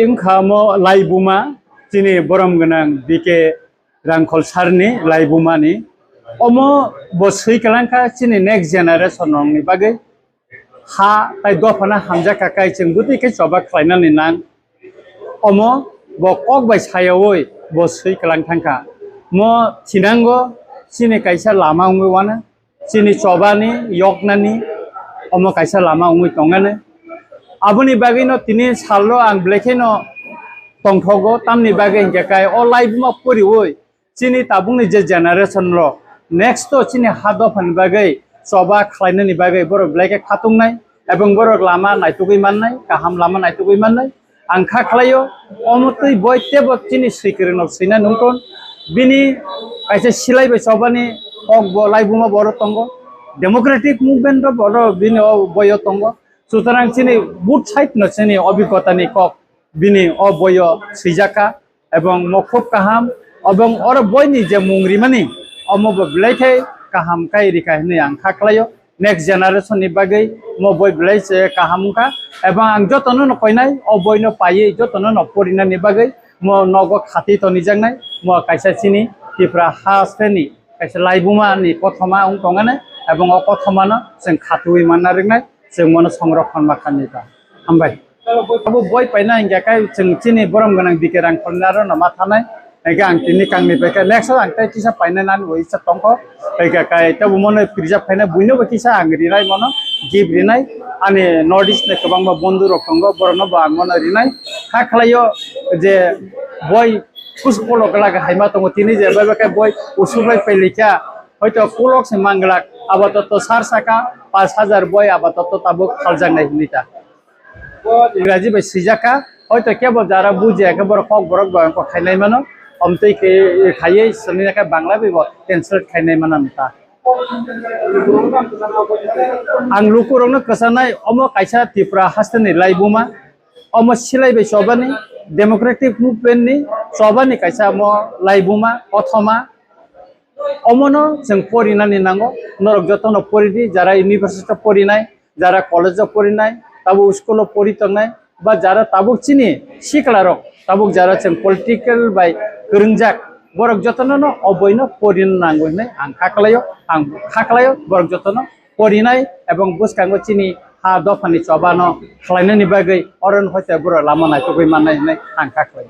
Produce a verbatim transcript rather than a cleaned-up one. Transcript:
Wngkha omo laibuma chini borom gwnang B K Rangkhol sir ni laibuma ni. Omo bo swi kwlangkha chini next generation rokni bagwi. Ha tai dophano hamjakha kai chwng bwtwi khe choba khlainani nang. Omo bo kok bai sayaui bo swi kwlang thangkha. Mo thinango chini kaisa lama wngwi wano. Chini chobani, yoknani, omo kaisa lama wngwi tongani. Aboni bagwino tini salno ang belai kheno tongthogo, tamni bagwi hinkhe kai o laibuma poriui chini tabukni je generation rok next to chini ha dophani bagwi choba khlainani bagwi borok belai khe khatungnai, ebong borok lama naitugwi mannai, kaham lama naitugwi mannai. Ang kha khlaio, omo twi boi tebo chini swikwrwng nok swina nungkon. Bini kaisa silai bai chobani kok bo laibuma boro tongo. Democratic movement ro boro bini o boyo tongo. Sutarang chini both side no chini obigota ni kok bini o boyo swijak kha, ebong mo khub kaham, ebong oro boini je mung rimani omo bo belai khe kaham kai rikha hinwi ang kha khlaio. Next generation ni bagwi mo boi belai se kaham wngkha, ebong ang jotono no koinai o boi no paiwi jotono no porinani bagwi mo nogo khati tonijaknai mo kaisa chini Tripura haste ni kaisa laibuma ni kothoma wng tongani, ebong o kothoma no chwng khatwi manna rwnai, chwng mono songrokhon ma khanwi ta. Hambai. Abo boi paina hingya kai chwng chini borom gwnang B K Rangkhol ni aro no ma thanai. Hingke ang tini kangni bai khe next ang tei kisa paina nani bo isa tongkho. Hingke kai tabo mono preserve khaina buino bo kisa ang rinai mono gift rinai. Ani North East ni kwbangma bondhu rok tongo, borokno bo ang mono rinai. Kha khlaio je boi kus polo gala haima tongo tini je bai bai khe boi usuk lai pelikha. Hoito kolok se manglak abato to sar saka pash hajar boi abato to tabuk khaljaknai hinwi ta. Ingraji bai swijak kha, hoito kebo jara bujiya khe borok kok borok bai kok khainai mano, omtwi khe khaiwi swlwina khe Bangla bai bo translate khainai mano ta. Ang lukurokno kwchanai, omo kaisa Tripura hasteni laibuma, omo silai bai chobani, democratic movement ni chobani kaisa omo laibuma, kothoma, omono chwng porinani nango, norok jotono poridi, jara university o porinai, jara college o porinai, tabuk school o pori tongnai, ba jara tabuk chini sikla rok, tabuk jara chwng political bai kwrwngjak, borok jotono no oboino porina nango hinwi ang kha khlaio, ang kha khlaio, borok jotono porinai ebong bwskango chini ha dophani chobano khlainani bagwi oro no hoite borok lama naitugwi mannai hinwi ang kha khlaio.